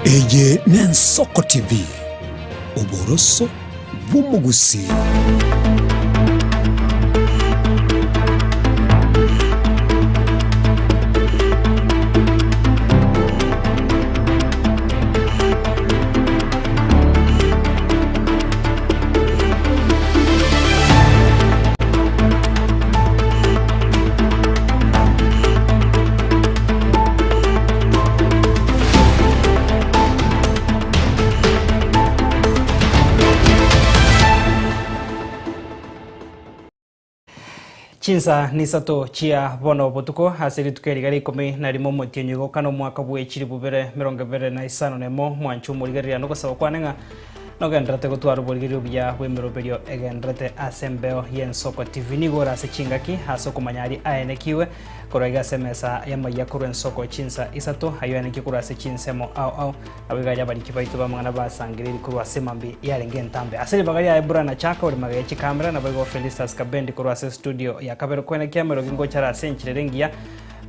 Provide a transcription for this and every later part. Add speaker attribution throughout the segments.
Speaker 1: Eye n'Ensoko TV, oboroso bw'omogusii.
Speaker 2: Chinsa nisato chia bono botuko ase rituko eri gari ikomi na rimo omotienyi igoka omwaka bwa chilifu bibere mirongo ibere na isano na emo mwancho omorigereria nogosaba kwane ng'a nogenderete gotwara oborigereria obuya bwa emiroberio egenderete ase embeo ya Ensoko TV. Nigo ore ase chingaki ase okomanya aria aenekiwe korwa iga ase emesa y'amaiya korwa Ensoko chinsa isato ayo aenekiwe korwa ase chinsemo ao ao nabo iga aria abariki baito bamang'ana basangereiri korwa ase emambi yarenge entambe. Ase ribaga riaye Brian Achaka ore magega ya chikamera nabo igo Felistus Kabendi korwa ase studio ya kabere kwenekia emerogo ngochara ase enchera engiya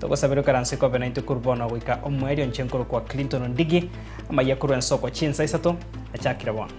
Speaker 2: togosabera ekaranso ekobe naintwe korwa bono goika omoerio nche nkorokwa Clinton Ondigi amaiya korwa Ensoko chinsa isato achakire bono.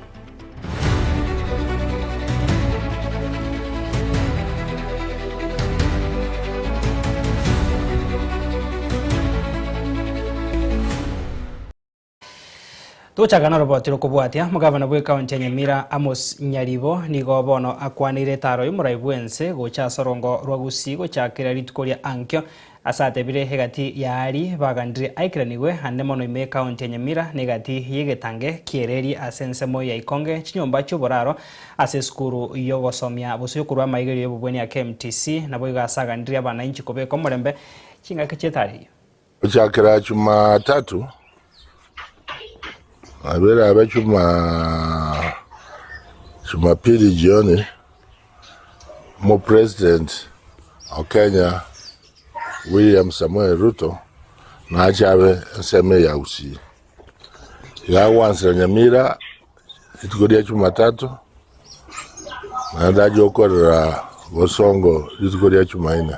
Speaker 2: Tochaka na roboti rokobwatia omogavana bwa ekaunti ya Nyamira Amos Nyaribo nigo bono akwanire etaro y'omorai bwense gocha ase orongo rwa Gusii gochakera rituko ria ankio ase atebire egati ya ari bagandire aikiranigwe ande mono ime ekaunti ya Nyamira na egati y'egetange kiereri ase ensemo ya Ikonge chinyomba chi'oboraro ase esukuru y'ogosomia bosio korwa amaigerio y'obobweni ya KMTC nabo igo ase agandire abananchi kobeka omorembe chingaki chi'etaro eyio.
Speaker 3: Gochakera Jumatatu abere abe Jumapili jioni mo President o Kenya William Samuel Ruto nachabe ensemo ya Gusii. Iga agwansera Nyamira rituko ria Jumatatu naende ache gokorera Bosongo rituko ria Jumanne.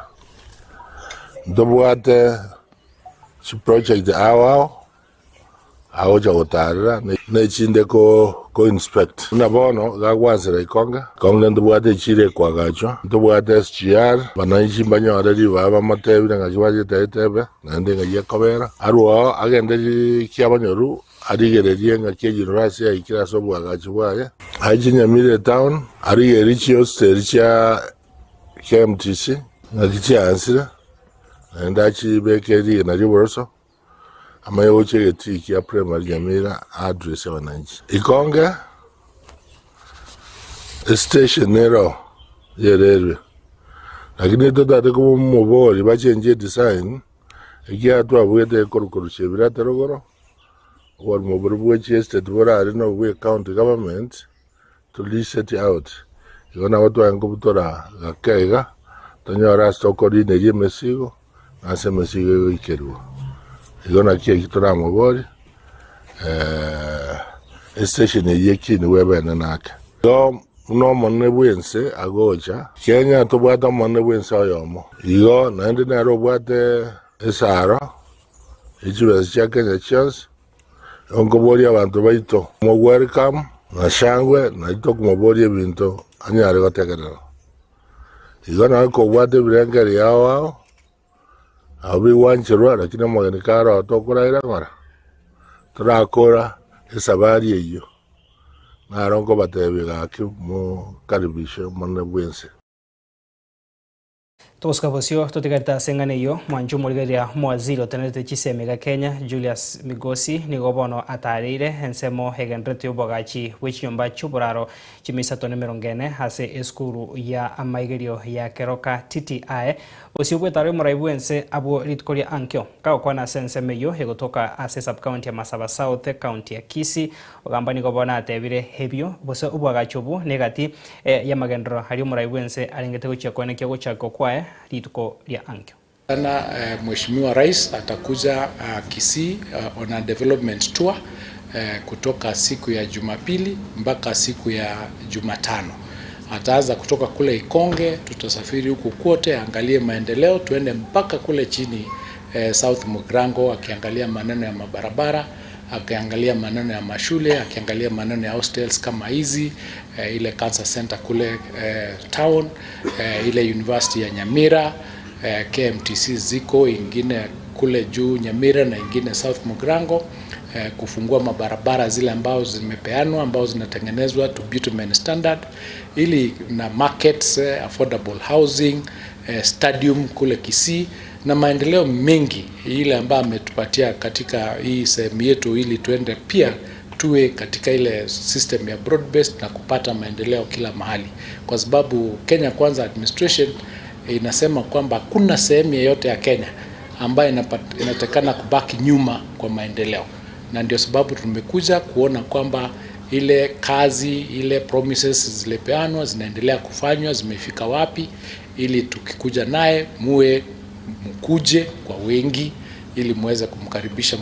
Speaker 3: Ntobwate chiproject ao ao agocha gotarera na echinde ko inspect. Buna bono iga agwansera Ikonge, Ikonge ntobwate echiro ekwagachwa, ntobwate SGR, bananchi mbanyore ribaga bamotebire ng'aki bachete etebe naende ng'aki ekobera. Arwao agende kiabanyoru arigererie ng'aki ejuniversity yaikire ase obwagachi bwaye. Ache Nyamira etown arigererie chihosteli chia KMTC ng'aki chiansire naende achibeke rigena ri'oboroso amanye gocha egetii kia primary Nyamira address abananchi. Ikonge estation nero yererwe lakini totate komobori bachenjie design ekiagera twabwete ekorukorusia ebirate rogoro oborimo bori bwa chiestate borare na obwa county government to lease it out. Igo nabo twarenge kobutora gake iga tonyore ase tokorineria emesigo na ase emesigo egoikerwa. Igo naki eki toramobori estation eyio ekinigwe ebene nake. Igo buna omonene bwense agocha Kenya tobwate omonene bwense oyomo. Igo naende nere obwate esaro echibesa chia Kenya chionsi. Igo nkoboria abanto baito mo welcome na shangwe na tokomoboria ebinto anyare gotegerera. Igo nawe kobwate ebirengeri ao ao abo bigwancherwa lakini omogeni kare tokoraira ng'ora torakora esabari eyio naro nkobatebia gaki mokaribishe omonene bwense.
Speaker 2: Togosuka bosio totigarete ase eng'ana eyio mwancho omorigereria omowaziri otenerete chisemi iga Kenya Julius Migosi nigo bono atareire ensemo egenderete y'obogachi bwa chinyomba chi'oboraro chimia isato na emerongo ene ase esukuru ya amaigerio ya Keroka TTI bosio bwetaro omorai bwense abwo rituko ria ankio kagokwana ase ensemo eyio egotoka ase subcounty ya Masaba South county ya Kisii ogamba nigo bono atebire ebio bose obwagachi obu negati y'amagendero aria omorai bwense arengete gochia koenekia gochaka kwaye rituko ria ankio.
Speaker 4: Sana Mheshimiwa Rais atakuja Kisii on a development tour kutoka siku ya Jumapili mpaka siku ya Jumatano. Ataanza kutoka kule Ikonge, tutasafiri huku kote, angalie maendeleo, tuende mpaka kule chini South Mugrango, akiangalia maneno ya mabarabara, akiangalia maneno ya mashule, akiangalia maneno ya hostels kama hizi, ile cancer center kule town, ile university ya Nyamira, KMTC ziko ingine kule juu Nyamira na ingine South Mugirango, kufungua mabarabara zile ambao zimepeanwa, ambao zinatengenezwa to bitumen standard, ili na markets, affordable housing, stadium kule Kisii na maendeleo mengi ile ambayo ametupatia katika hii sehemu yetu, ili tuende pia tuwe katika ile system ya broad based na kupata maendeleo kila mahali, kwa sababu Kenya Kwanza administration inasema kwamba kuna sehemu yeyote ya Kenya ambayo inatakana kubaki nyuma kwa maendeleo, na ndio sababu tumekuja kuona kwamba ile kazi, ile promises zilipeanwa zinaendelea kufanywa, zimefika wapi, ili tukikuja naye muwe mkuje kwa wengi ili muweze kumkaribisha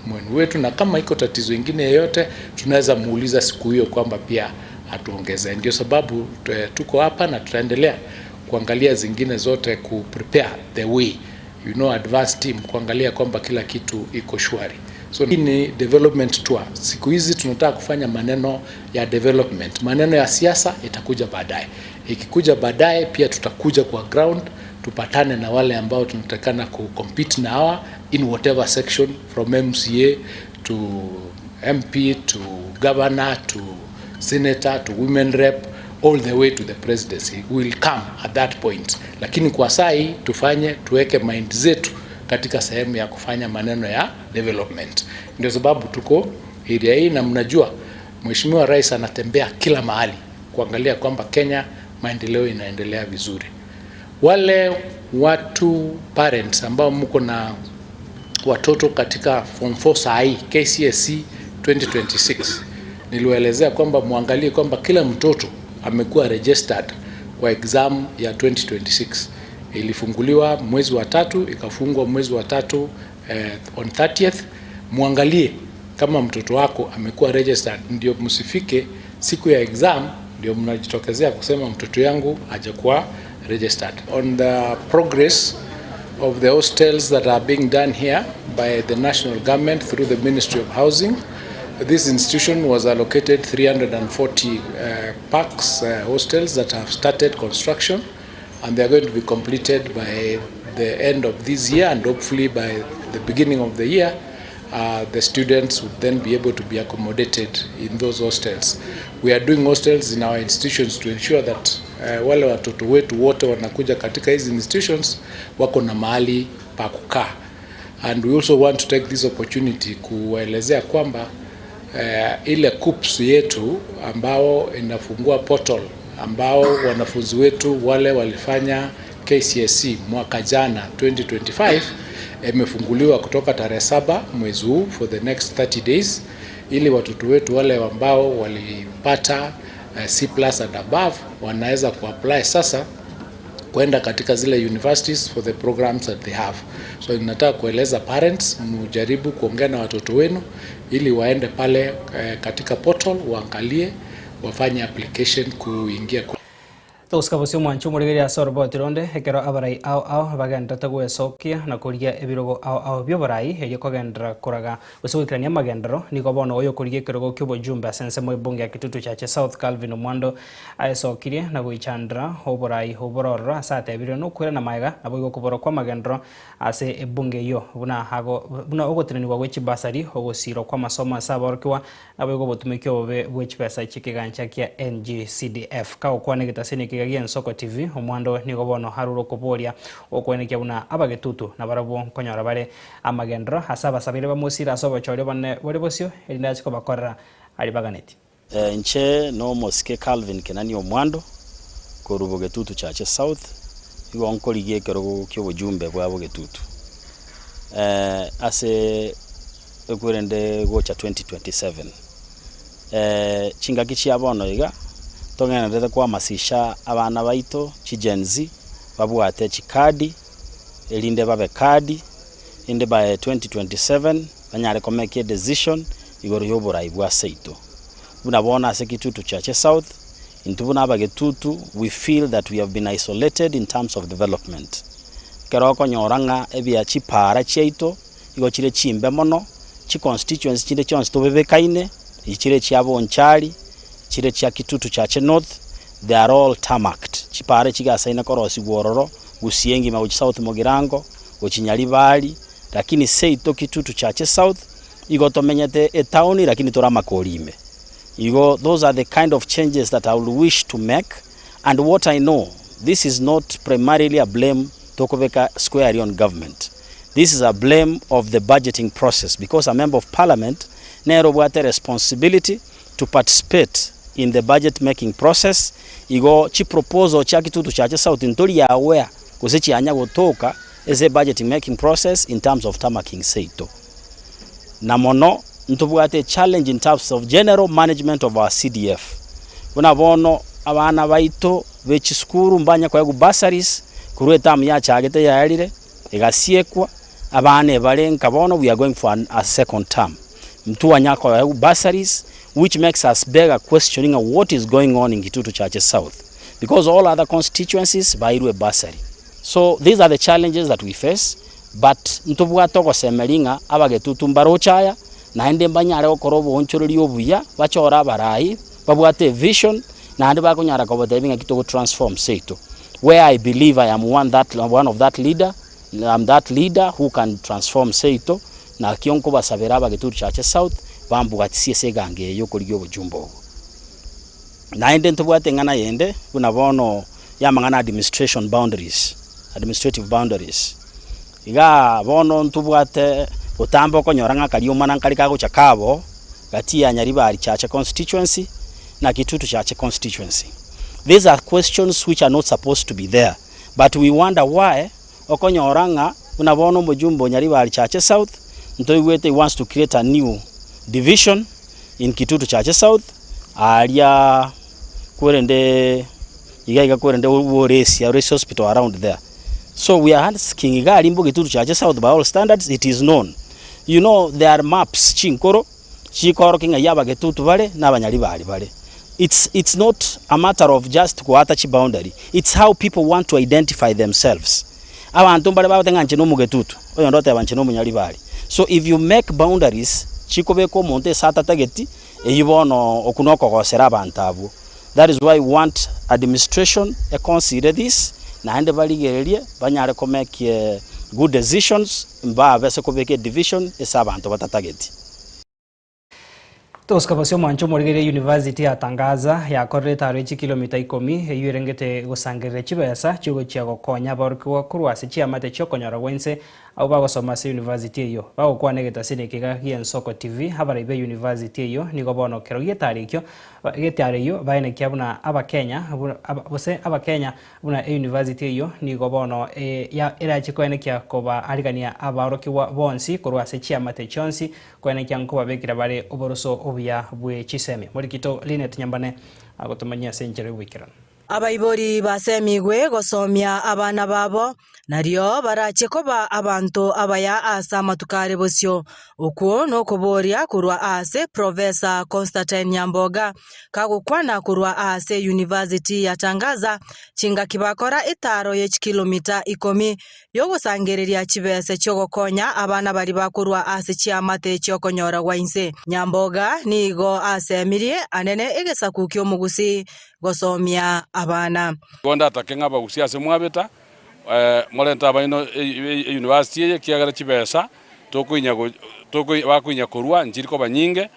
Speaker 4: mweni wetu, na kama iko tatizo ingine yoyote tunaweza muuliza siku hiyo kwamba pia atuongeze. Ndio sababu tuko hapa na tutaendelea kuangalia zingine zote, ku prepare the way, advanced team kuangalia kwamba kila kitu iko shwari. So hii ni development tour. Siku hizi tunataka kufanya maneno ya development. Maneno ya siasa itakuja baadaye. Ikikuja baadaye pia tutakuja kwa ground, tupatane na wale ambao tunatakana ku compete na hawa in whatever section, from MCA to MP to governor to senator to women rep, all the way to the presidency. We will come at that point. Lakini kwa sai tufanye, tuweke mind zetu katika sehemu ya kufanya maneno ya development. Ndio sababu tuko area hii, na mnajua Mheshimiwa Rais anatembea kila mahali kuangalia kwamba Kenya maendeleo inaendelea vizuri. Wale watu parents ambao mko na watoto katika form 4 saa hii KCSE 2026, niliwaelezea kwamba muangalie kwamba kila mtoto amekuwa registered kwa exam ya 2026. Ilifunguliwa mwezi wa 3, ikafungwa mwezi wa 3 on 30th. Muangalie kama mtoto wako amekuwa registered, ndio msifike siku ya exam ndio mnajitokezea kusema mtoto yangu hajakuwa registered. On the progress of the hostels that are being done here by the national government through the Ministry of Housing, this institution was allocated 340 parks, hostels that have started construction, and they are going to be completed by the end of this year, and hopefully by the beginning of the year, the students would then be able to be accommodated in those hostels. We are doing hostels in our institutions to ensure that wale watoto wetu wote wanakuja katika hizi institutions wako na mahali pa kukaa. And we also want to take this opportunity kuwaelezea kwamba ile KUCCPS yetu ambao inafungua portal ambao wanafunzi wetu wale walifanya KCSE mwaka jana 2025 imefunguliwa kutoka tarehe 7 mwezi huu for the next 30 days, ili watoto wetu wale ambao walipata C+ and above wanaweza kuapply sasa kwenda katika zile universities for the programs that they have. So ninataka kueleza parents, mujaribu kuongea na watoto wenu ili waende pale katika portal waangalie, wafanye application kuingia.
Speaker 2: Tũgũcika mwanchu mũrĩgĩrĩra soroboti ronde ekero abarai ao ao bagendete gwecokia na kũria ebirogo ao ao biobarai erio kũgendera kũraga gũcugĩkĩrania magendero niko bono ũyũ kũria kĩrogo kĩa obojumbe asense mwibunge ya Kitutu Chache South Calvin Omwando aecokirie na gwichandra oborai oborororo ase atebirie nokwira na maega nabo igo koboro kwa magendero ase ebunge iyo buna hago buna ogoteneniwa gwe chibasari ogosiro kwa masomo ase abaorokiwa nabo igo botumiki obobe bwe chibesa chikigancha kia NGCDF kaokwane gitasini kigagia Nsoko TV Omwando nigo bono haruro koboria okwenekia buna abagetutu na barabo nkonyora bare amagendero ase abasabire bamusira ase obochori bane bore bosio erinda chiko bakorera ari baganeti.
Speaker 5: Nche no mosike Calvin Kenani Omwando korubo Getutu Chache South igo nkorigie kerogo kyo bujumbe bwa Bogetutu ase ekwerende gocha 2027 chingaki chiabono iga tong'enderete kwamasisha abana baito chi Gen Z babwate chikadi erinde babe kadi inde by 2027 banyare komeke decision igoro yoborai bwa seito buna bona ase Kitutu Chache South intubuna abagetutu. We feel that we have been isolated in terms of development keroko nyoranga ebia chipara chiaito igo chire chimbe mono Chi constituency chinde chionsi tobebekaine, ichire chia Bonchari, chire chia Kitutu Chache North, they are all tarmacked. Chipare chigasaina korosi gwororo gusiengi magochi South Mogirango gochinyaribari, lakini seito Kitutu Chache South igo tomenyete etaoni lakini toramakorime. Igo those are the kind of changes that I would wish to make. And what I know, this is not primarily a blame tokobeka squarely on government. This is a blame of the budgeting process, because a member of parliament nero bwate responsibility to participate in the budget making process. Igo chi proposal cha Kitutu Chache South ntori aware gose chianya gotoka as a budgeting making process in terms of tarmacking seito. Na mono ntubwate challenge in terms of general management of our CDF. Buna bono abana baito bechisukuru mbanya kwa bursaries kurwe tamu yachagete yarire igasiekwa abana ebare nkabono we are going for a second term mtu anyako ya bursaries, which makes us beg a questioning of what is going on in Kitutu Chache South, because all other constituencies bairwe bursary. So these are the challenges that we face, but ntubwate ogosemeringa abagetutu mbarochaya naende mbanyare gokora obonchorori obuya bachora abarai babwate vision naende bakonyara kobotebi ng'a kitogo transform seito, where I believe I am one of that leader. I'm that leader who can transform seito na kionko basabera abagetutu Chache South bambugatisie segange eyo korigia obojumbe obo. Naende ntobwate ng'ana yende buna bono yamang'ana administration boundaries, administrative boundaries. Iga bono ntubwate gotamba okonyora ng'a kari omwana nkari kagocha kabo gati ya Nyaribari Chache constituency na Kitutu Chache constituency. These are questions which are not supposed to be there, but we wonder why okonyora ng'a buna bono omojumbe o Nyaribari Chache South ntoigwete he wants to create a new division in Kitutu Chache South aria kwerende iga iga kwerende Oresi Oresi Hospital around there. So we are asking iga arimbo Kitutu Chache South, by all standards it is known. There are maps chinkoro chikoro kinga yaba Getutu bale n'abanyaribari bale. It's not a matter of just kuata chi boundary. It's how people want to identify themselves. Abantu mbale babatenga nche no mugetutu oyo ndote abanche no munyaribari. So if you make boundaries chikobeka omonto esata tageti eyibono okunokogosera abantu abo. That is why we want administration e consider this naende barigererie banyare ko make good decisions mba bese kobeke division esa abantu batatageti.
Speaker 2: Toskabasio mwancho morigere University ya Tangaza yakorire taro chi kilomita 10 eyo erengete gosangere chibesa chigochia gokonya abaorokiwa korwa ase chiamate chiokonyora gwense abo bagosoma ase university eyo bagokwanegete ase ekiga gia Nsoko TV. Abaraibe university eyo nigo bono kero gietare ekio getiare eyo baenekia buna abakenya bose abakenya buna e university eyo nigo bono ya erachi koenekia koba arigania abaorokiwa bonsi korwa ase chiamate chionsi koenekia nkobabekera bare oboroso obuya bwe chisemi. Morikito Linet Nyambane agotomanya senjere wikirana.
Speaker 6: Abaibori basemigwe gosomia abana babo nario barache koba abanto abaya asa amatukare bosio okwo nokoboria kurwa ase Professor Constantine Nyamboga kagukwana kurwa ase University ya Tangaza chingaki bakora etaro ye kilomita 10 yogosangereria chibese chiogokonya abana bari bakurwa ase chiamate chiokonyora gwainse. Nyamboga nigo asemirie anene egesaku kiomugusi gosomia abana.
Speaker 7: Gonda atakenga bagusia ase mwabeta morenta abaino university ye kiagara chibesa tokuinya bakuinya korwa njiriko banyinge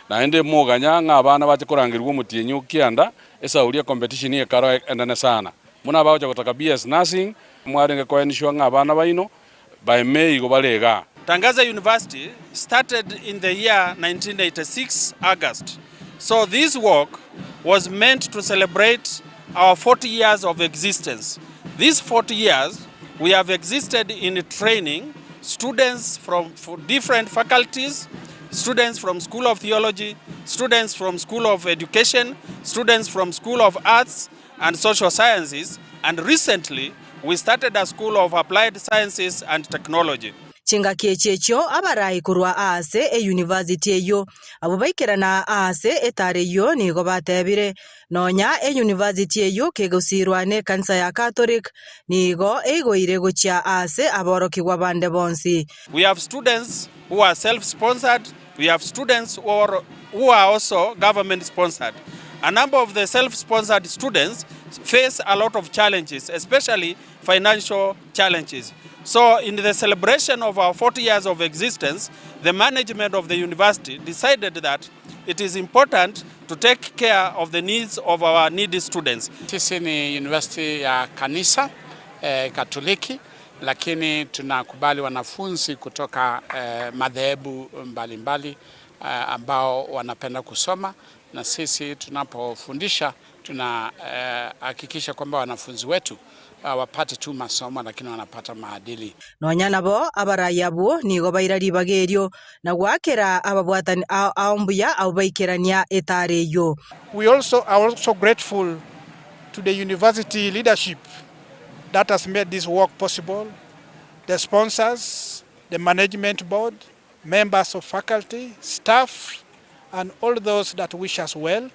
Speaker 7: naende moganya nga abana bache korangirwa omutienyi kianda esauria competition ye karo endane sana muna baocha gotaka BS nursing mwarenge koenishwa nga abana baino by May go balega.
Speaker 8: Tangaza University started in the year 1986 August. So this work was meant to celebrate our 40 years of existence. These 40 years, we have existed in training students from different faculties, students from School of Theology, students from School of Education, students from School of Arts and Social Sciences, and recently we started a School of Applied Sciences and Technology.
Speaker 6: Chingaki echio abarai korwa ase e university eyo abo baikerana ase etare eyo nigo batebire nonya e university eyo kegosirwa ne kanisa ya Catholic nigo eigoire gochia ase aborokigwa bande bonsi.
Speaker 8: We have students who are self-sponsored. We have students who are also government-sponsored. A number of the self-sponsored students face a lot of challenges, especially financial challenges. So in the celebration of our 40 years of existence, the management of the university decided that it is important to take care of the needs of our needy students.
Speaker 4: Sisi ni university ya kanisa Katoliki, lakini tunakubali wanafunzi kutoka madhehebu mbalimbali ambao wanapenda kusoma, na sisi tunapofundisha tunahakikisha kwamba wanafunzi wetu wapate tu masomo, lakini wanapata maadili.
Speaker 6: Nonya nabo abarai abwo nigo bairari bagerio na gwakera ababwatani aombuya abo baikerania etare eyo.
Speaker 9: We also are also grateful to the university leadership that has made this work possible, the sponsors, the management board, members of faculty, staff, and all those that wish us well,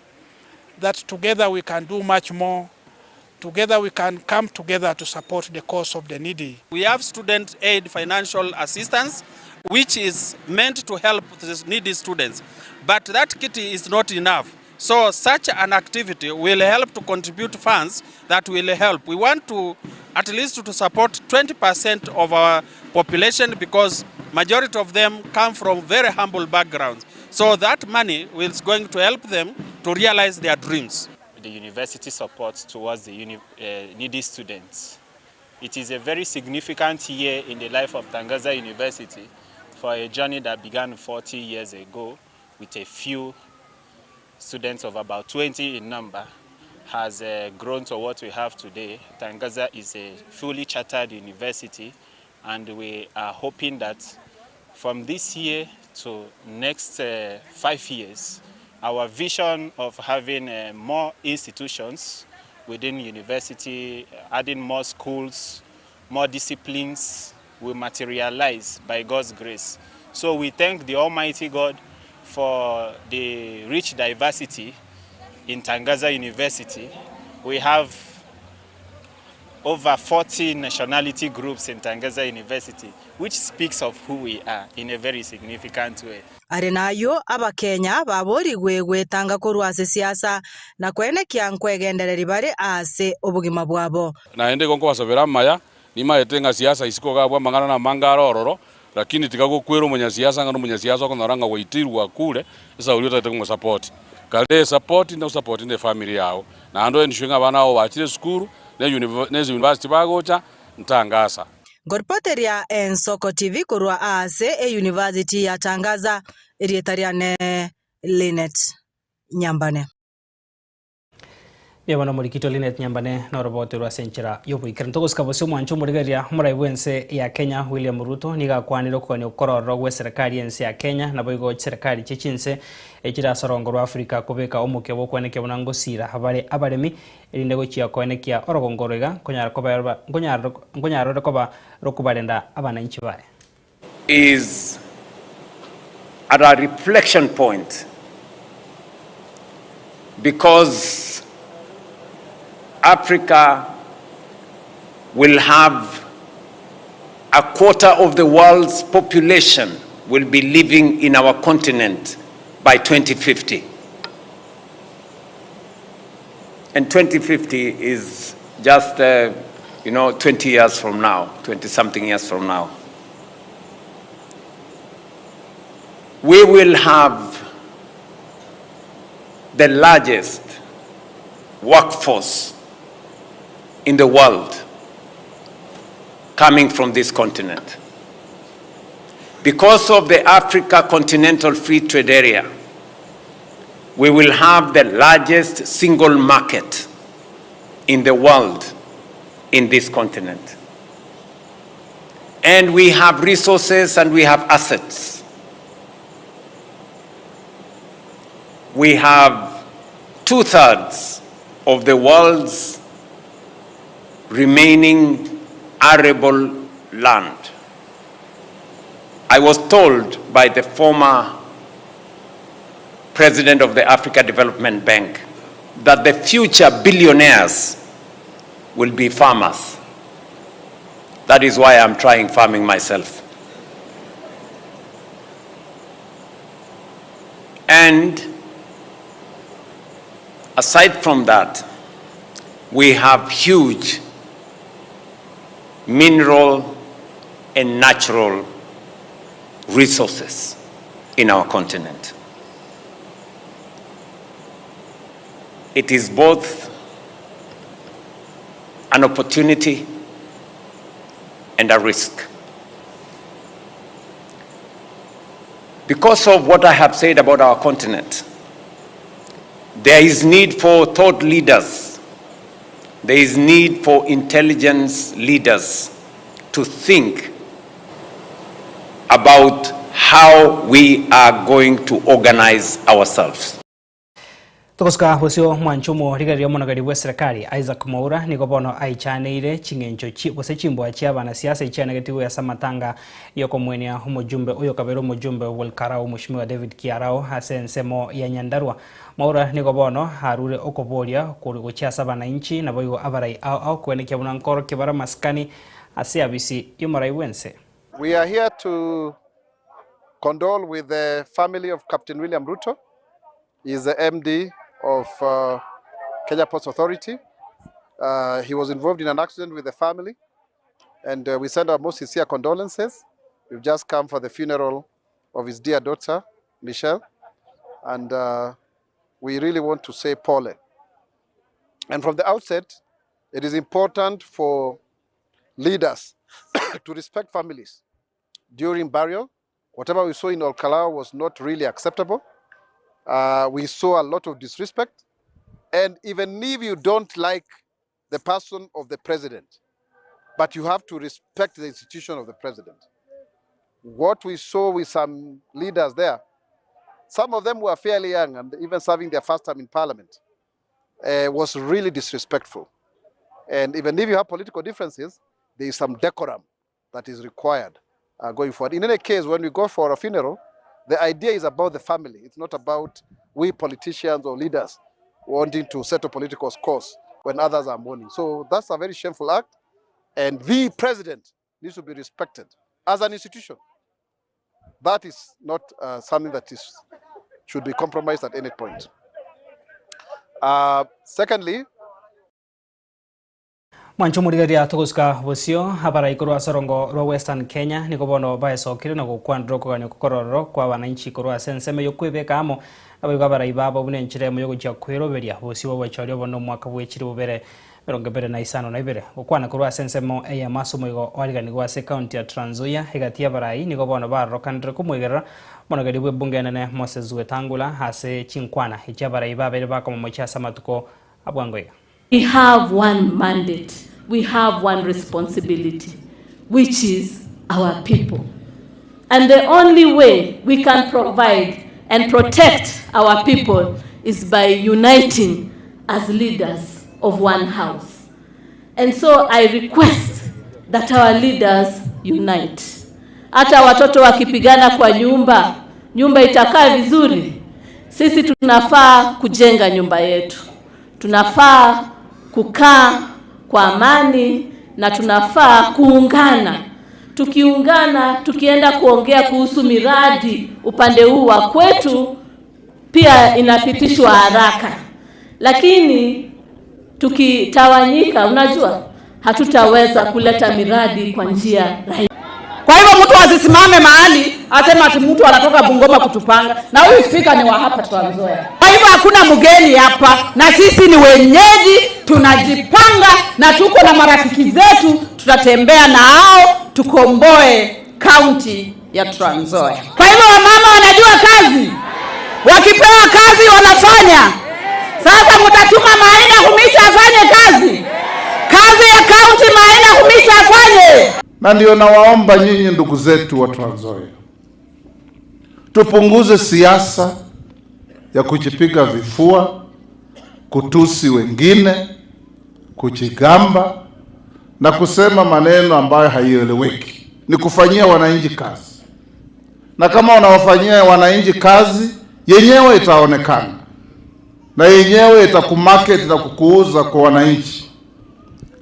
Speaker 9: that together we can do much more. Together we can come together to support the cause of the needy.
Speaker 8: We have student aid financial assistance, which is meant to help the needy students. But that kitty is not enough. So such an activity will help to contribute funds that will help. We want to at least to support 20% of our population because majority of them come from very humble backgrounds. So that money is going to help them to realize their dreams.
Speaker 10: The university support towards the needy students. It is a very significant year in the life of Tangaza University for a journey that began 40 years ago with a few students of about 20 in number has grown to what we have today. Tangaza is a fully chartered university, and we are hoping that from this year to next 5 years, our vision of having more institutions within university, adding more schools, more disciplines will materialize by God's grace. So we thank the Almighty God for the rich diversity in Tangaza University. We have over 40 nationality groups in Tangaza University, which speaks of who we are in a very significant way.
Speaker 6: Ari nayo abakenya baborigwe gwetanga korwa ase siasa na kwenekia nkwegendereri bare ase obogima bwabo.
Speaker 7: Naende gonkobasabera amaya nimaete ng'a siasa isiko gabwa amang'ana na amanga arororo, lakini tigagokwera omonyasiasa ng'a na omonyasiasa okonyora ng'a gwaitirwe akure esauri otagete komosupport kare support na support ne family yao naende oendishwe ng'a abana abo bachire esukuru ne university bagocha ntangasa.
Speaker 6: Ngoripoteria Ensoko TV korwa ase e University ya Tangaza, erietariane Linet Nyambane.
Speaker 2: Byabana murikito Linet Nyambane norobote rwa senchera yobuikira ntogosika bose omwancho omorigeria omorai bwense ya Kenya William Ruto niga akwanire okogania okororora gwe serikali ense ya Kenya nabo igo serikali chechinse echirasorongo rwa Africa kobeka omokia bokwaneke buna ngosira abare abaremi erinde gochia koenekia orogongoro iga nkonyara koba rokubarenda abananchi baye.
Speaker 11: Is at a reflection point because Africa will have a quarter of the world's population will be living in our continent by 2050. And 2050 is just 20 years from now, 20-something years from now. We will have the largest workforce in the world coming from this continent. Because of the Africa Continental Free Trade Area, we will have the largest single market in the world in this continent. And we have resources and we have assets. We have 2/3 of the world's remaining arable land. I was told by the former president of the Africa Development Bank that the future billionaires will be farmers. That is why I'm trying farming myself. And aside from that, we have huge mineral and natural resources in our continent. It is both an opportunity and a risk. Because of what I have said about our continent, there is need for thought leaders. There is need for intelligence leaders to think about how we are going to organize ourselves.
Speaker 2: Tokoska bosio mwanchumo rigario monogari bwa serikali Isaac Mwaura nigo bono aichaneire ching'encho chi gose chimbwa chia abanasiasa ichanegetiwe ya samatanga yokomwenia omojumbe oyo kabere omojumbe Olkalau Mheshimiwa David Kiarao ase ensemo ya Nyandarua. Mwaura nigo bono harure okoboria kuri gochia abananchi nabo igo abarai ao ao kwenekia buna nkoro kibara maskani ase abisi yomorai bwense.
Speaker 12: We are here to condole with the family of Captain William Ruto. He is the MD of Kenya Ports Authority. He was involved in an accident with the family, and we send our most sincere condolences. We've just come for the funeral of his dear daughter, Michelle, and we really want to say pole. And from the outset, it is important for leaders to respect families during burial. Whatever we saw in Olkalau was not really acceptable. We saw a lot of disrespect. And even if you don't like the person of the president, but you have to respect the institution of the president. What we saw with some leaders there, some of them were fairly young and even serving their first time in parliament, was really disrespectful. And even if you have political differences, there is some decorum that is required going forward. In any case, when we go for a funeral, the idea is about the family. It's not about we politicians or leaders wanting to settle political scores when others are mourning. So that's a very shameful act. And the president needs to be respected as an institution. That is not something that should be compromised at any point. Secondly,
Speaker 2: mwanchumurigeria tuguska bosio habara ikuru asorongo rwa Western Kenya niko bono baesokire na gokwandro kogania kokororo kwa wananchi ikuru ase ensemo yokwebeka amo abayigo abarai babo buna enchera emo yogochia kweroberia bosio bwachori bono omwaka bwechiri bubere 2052 gokwana korwa ase ensemo ey'amasomo igo wariganigwa ase county ya Trans Nzoia egati abarai nigo bono barokanire komwegerera monogeri bwe bunge enene Moses Wetangula ase chinkwana echi abarai babere bakomomochia ase amatuko abwango iga.
Speaker 13: We have one mandate, we have one responsibility, which is our people. And the only way we can provide and protect our people is by uniting as leaders of one house. And so I request that our leaders unite. Hata watoto wakipigana kwa nyumba, nyumba itakaa vizuri. Sisi tunafaa kujenga nyumba yetu. Tunafaa kukaa kwa amani na tunafaa kuungana. Tukiungana, tukienda kuongea kuhusu miradi upande huu wa kwetu, pia inapitishwa haraka. Lakini tukitawanyika, unajua, hatutaweza kuleta miradi kwa njia rahisi.
Speaker 14: Kwa hivyo mtu asisimame mahali asema ati mtu anatoka Bungoma kutupanga, na huyu spika ni wa hapa Trans Nzoia. Kwa hivyo hakuna mgeni hapa, na sisi ni wenyeji, tunajipanga na tuko na marafiki zetu, tutatembea na hao tukomboe kaunti ya Trans Nzoia. Kwa hivyo wamama wanajua kazi, wakipewa kazi wanafanya. Sasa mtatuma Maina Humicha afanye kazi, kazi ya kaunti Maina Humicha afanye.
Speaker 15: Na ndio nawaomba nyinyi ndugu zetu wa Trans Nzoia, tupunguze siasa ya kujipiga vifua, kutusi wengine, kujigamba na kusema maneno ambayo haieleweki. Ni kufanyia wananchi kazi. Na kama unawafanyia wananchi kazi, yenyewe itaonekana na yenyewe itakumarket na kukuuza kwa wananchi.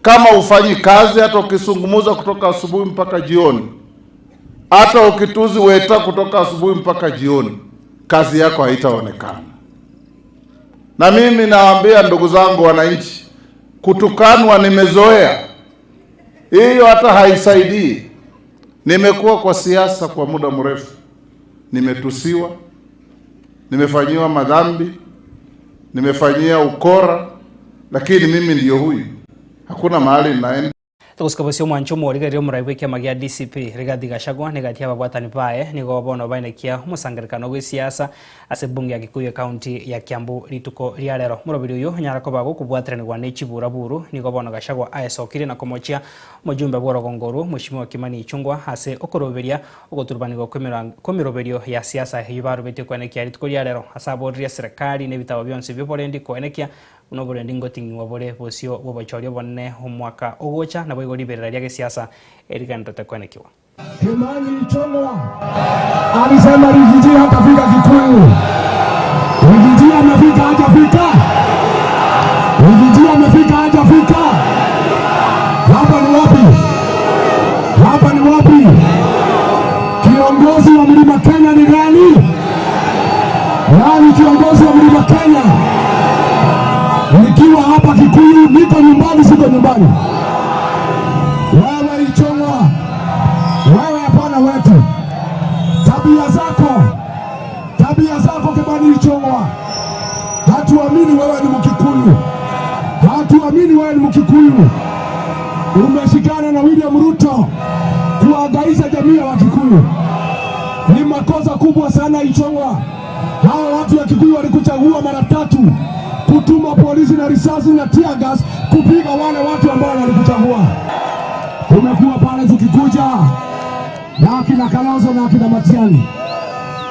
Speaker 15: Kama ufanyi kazi, hata ukisungumuza kutoka asubuhi mpaka jioni, hata ukituzi weta kutoka asubuhi mpaka jioni, kazi yako haitaonekana. Na mimi nawaambia ndugu zangu wananchi, kutukanwa nimezoea, hiyo hata haisaidii. Nimekuwa kwa siasa kwa muda mrefu, nimetusiwa, nimefanyiwa madhambi, nimefanyia ukora, lakini mimi ndiyo huyu, hakuna mahali ninaenda.
Speaker 2: Tugusika omwancho omorigereria omorai bwa ekiama gia DCP Rigathi Gachagua nigatia ababwatani baye nigo bono bainekia omosangerekano bwa esiasa ase ebunge ya Kikuyu county ya Kiambu rituko ria rero. Morobiri oyo onyara koba gokobwateranigwa na echiburaburu nigo bono Gachagua aesokire na komochia omojumbe bwa orogongo Mheshimiwa Kimani Ichung'wa ase okoroberia ogoturubanigwa kwemiroberio ya siasa eyo barobetie koenekia rituko ria rero ase aboririe serikali na ebitabo bionsi bioborendi koenekia unoborendi ngoting'iwa bore bosio bwobochoria bonene omwaka ogocha nabo igoriberera ria gesiasa eriganderete koenekiwa.
Speaker 16: Kimani Ichung'wa alisema Rigiji hatafika Kikuyu. Rigiji amefika, hajafika? Rigiji amefika, hajafika? Hapa ni wapi? Hapa ni wapi? Kiongozi wa Mlima Kenya ni gani? Nani kiongozi wa Mlima Kenya? Nikiwa hapa Kikuyu, niko nyumbani, siko nyumbani. Wewe Ichung'wa, wewe hapana wetu. Tabia zako Kimani Ichung'wa, hatuamini wewe ni Mkikuyu, hatuamini wewe ni Mkikuyu. Umeshikana na William Ruto kuangaisha jamii ya Wakikuyu. Ni makosa kubwa sana Ichung'wa. Hawa watu wa Kikuyu walikuchagua mara tatu, kutuma polisi na risasi na tear gas kupiga wale watu ambao walikuchagua. Umekuwa pale tukikuja na akina Kalonzo na akina Matiang'i,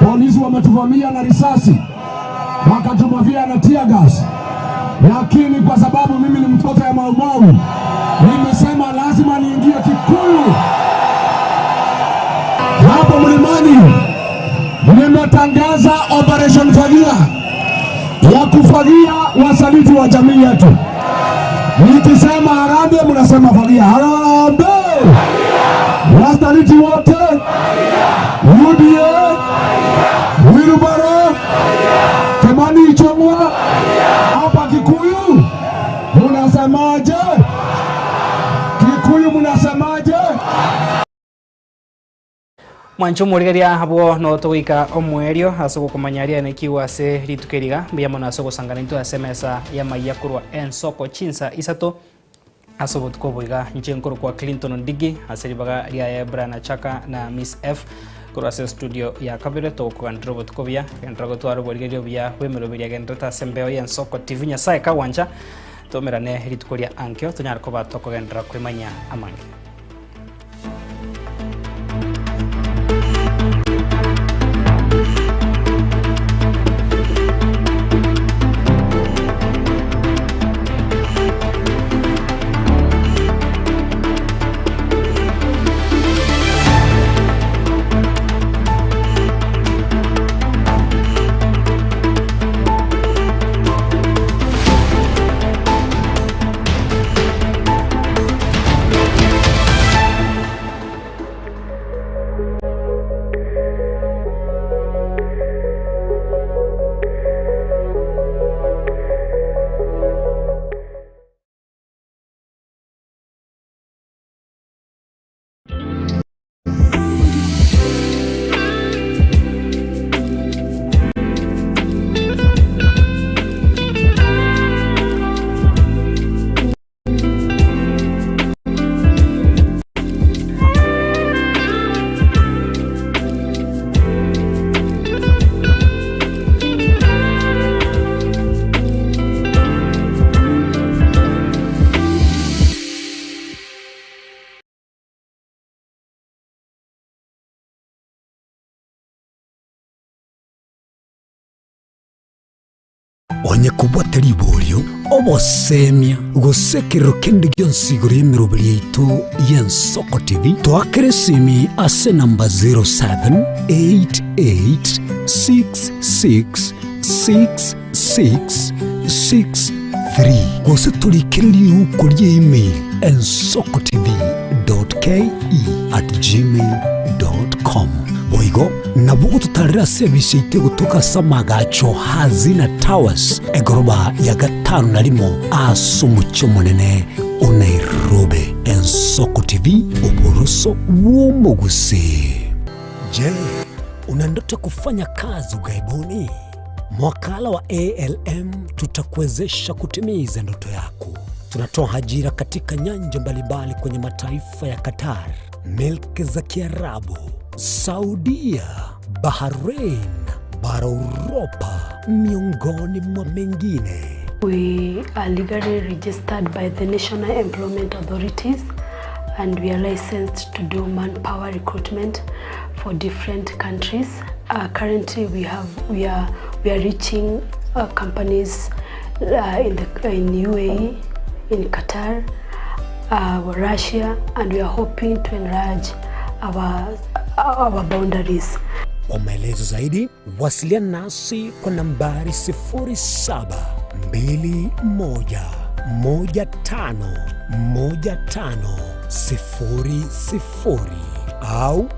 Speaker 16: polisi wametuvamia na risasi, wakatumavia na tear gas, lakini kwa sababu mimi ni mtoto ya Mau Mau, nimesema lazima niingie Kikuyu. Hapo mlimani nimetangaza Operation Fagia ya kufagia wasaliti wa jamii yetu. Nikisema harambee mnasema fagia. Harambee! Wasaliti wote, UDA, Wilbaro, Kimani Ichung'wa, hapa Kikuyu mnasemaje? Kikuyu mnasemaje?
Speaker 2: Mwancho morigeria abo no togoika omwerio ase gokomanyaria nekiwa ase rituko eriga mbuya mono ase ogosangana intwe ase emesa ya maiya korwa ensoko chinsa isato ase obotuko boiga inche nkoro kwa Clinton Ndigi ase ribaga riaye Brian Achaka na Miss F korwa ase studio ya kabere togokogandera obotuko buya gendera gotwara oborigerio buya bwemeroberia genderete ase embeo ya Ensoko TV. Nyasaye kagwancha tomerane rituko ria ankio tonyare koba tokogendera koimanya amange.
Speaker 1: Onye kobwate riborio obosemia gosekerero kende gionsi igoro y'emeroberi yaito y'Ensoko TV, twakere esimi ase namba 0788666663 gose torikere riuko ria email ensokotv.ke@gmail.com. Boigo nabo gototarera service ite gotoka samagacho Hazina Towers egoroba ya 51 ase omochie omonene o Nairobi. Ensoko TV, oboroso bw'omogusii. Je, una ndoto kufanya kazi ughaibuni? Mwakala wa ALM tutakuwezesha kutimiza ndoto yako. Tunatoa ajira katika nyanja mbalimbali kwenye mataifa ya Qatar, milki za Kiarabu, Saudia, Bahrain, bara Uropa, miongoni mwa mengine.
Speaker 17: We are legally registered by the National Employment Authorities and we are licensed to do manpower recruitment for different countries. Currently we are reaching companies in UAE, in Qatar, Russia, and we are hoping to enlarge our boundaries.
Speaker 1: Kwa maelezo zaidi wasiliana nasi kwa nambari 0721151500 au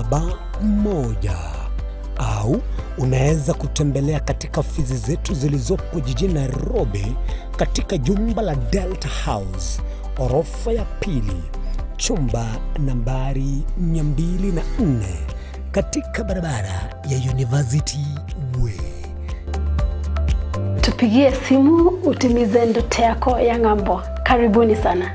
Speaker 1: 0729690571 au unaweza kutembelea katika ofisi zetu zilizopo jijini Nairobi katika jumba la Delta House, orofa ya pili, chumba nambari 204 katika barabara ya University Way.
Speaker 17: Tupigie simu utimize ndoto yako ya ng'ambo. Karibuni sana.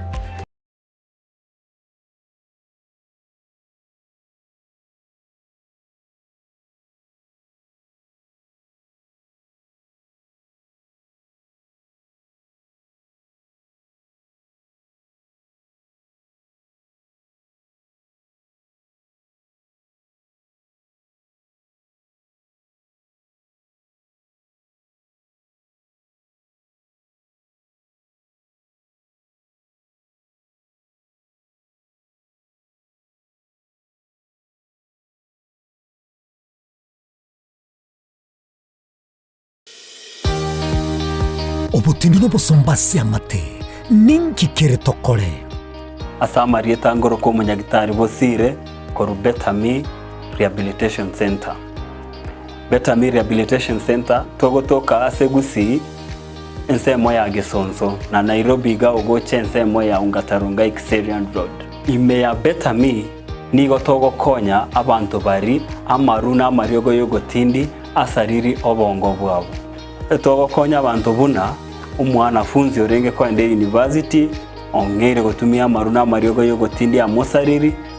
Speaker 1: Obotindi n'obosombasi amate ninkikere tokore.
Speaker 18: Ase marieta ngoro ko omunyagitari bosire koru Better Me Rehabilitation Center. Better Me Rehabilitation Center togotoka ase Gusii ensemo ya Gesonso na Nairobi iga ogoche ensemo ya Ungatarunga Kiserian Road. Ime ya Better Me nigo togokonya abanto bari amaru na amariogo yogotindi asariri obongo bwabo. Togokonya abantu buna omwanafunzi orenge kwende university ong'eire gotumia amaru na amariogo yogotindi amosariri.